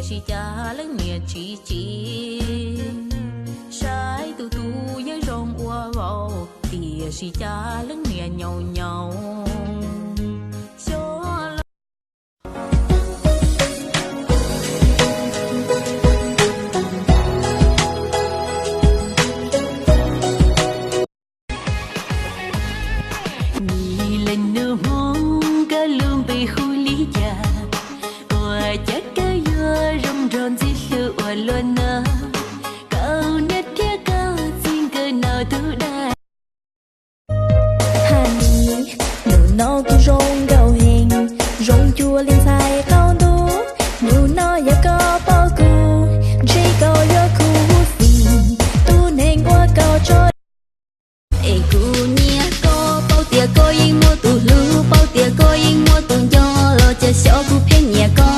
Sib cag leej niam tsis tsim, saib tus tub yeej zoo ua vauv, tiam sis cas leej niam nyaum nyaum. Xyov Nim leej nus Hmoob koj lub npe hu li cas? Ua cas koj yuav zoo nrog Ntxwg Hlwb ua luaj na? Koj niam thiab koj txiv nkawd noj tus dab. Honey, hnub no kuv zoo nkauj heev, zoo cuag li ntxhais qaub ntuj. Hnub no yog koj pom kuv, ntshe koj yuav khuv xim, tus neeg uas koj tso. Es kuv nyiam koj, paub tias koj yeej muaj tus hlub, paub tias koj yeej muaj tus nco, los cas xyov kuv pheej nyiam koj.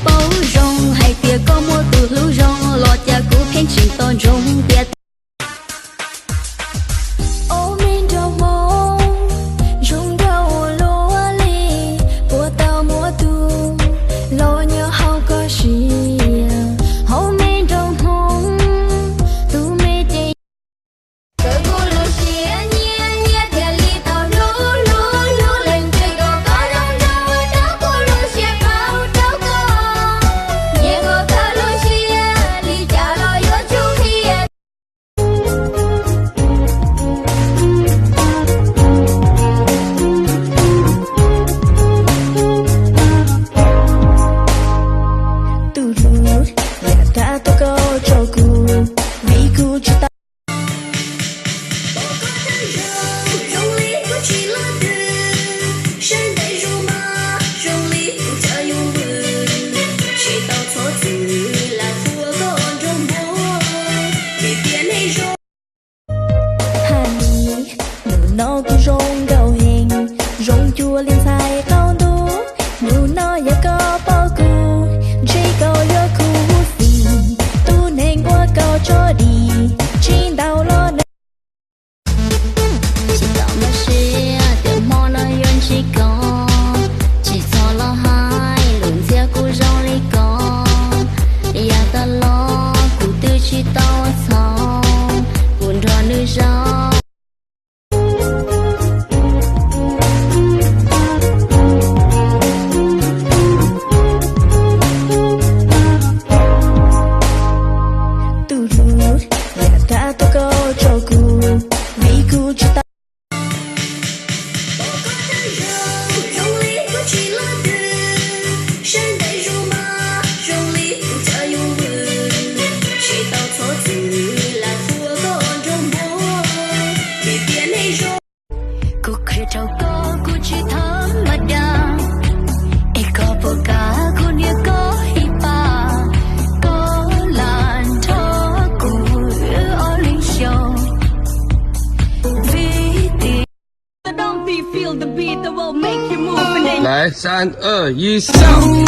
Paub zoo hais tias koj muaj tus hlub zoo, los cas kuv pheej tsis tau ntsoov tias. Ob me nraug Hmoob zoo nraug ua luaj li, puas tau muaj tus los nyob hauv koj siab. Ob me nraug Hmoob, tus me ces kawg kuv lub siab nyiam nyiam thiaj li tau hlub hlub hlub lees tsees kom koj zoo nraug rau kuv lub siab qaug rau koj. Nyiam kom koj lub siab li cas los yuav tsum qhia. Tus hlub, yam dab tuaj koj tso kuv, vim kuv tsis tau. Pom koj tag zog zoo li kuv tsis luaj twg, sab ntais zoo mas zoo li kuv cov yooj vwm, tsis tau txhob txwm lam hu ua koj nraug Hmoob, vim tias nej zoo. Honey, hnub no kuv zoo nkauj heev, zoo cuag li ntxhais qaub ntuj. Hnub no yog koj pom kuv, ntshe koj yuav khuv xim, tus neeg uas koj tso dim tsis ntau los nws. Tsis tau muaj siab tias hmo no yuav ntsib koj, tsis txhob los hais lus ntxias kuv zoo li koj. Yav tas los kuv twb tsis tau ua txhaum, kuv nrog nws zoo. Tus hlub, yam dab tuaj koj tso kuv, vim kuv tsis tau. Pom koj tag zog zoo li kuv tsis luaj twg, sab ntais zoo mas zoo li kuv cov yooj vwm, tsis tau txhob txwm lam hu ua koj nraug Hmoob, vim tias nej zoo. Kuv qhia rau koj kuv tsis tham ma das, es koj puas kam kuv niam koj ib pas, koj lam nrog kuv wb ob leeg xyaum, vim tias 来，三二一，song。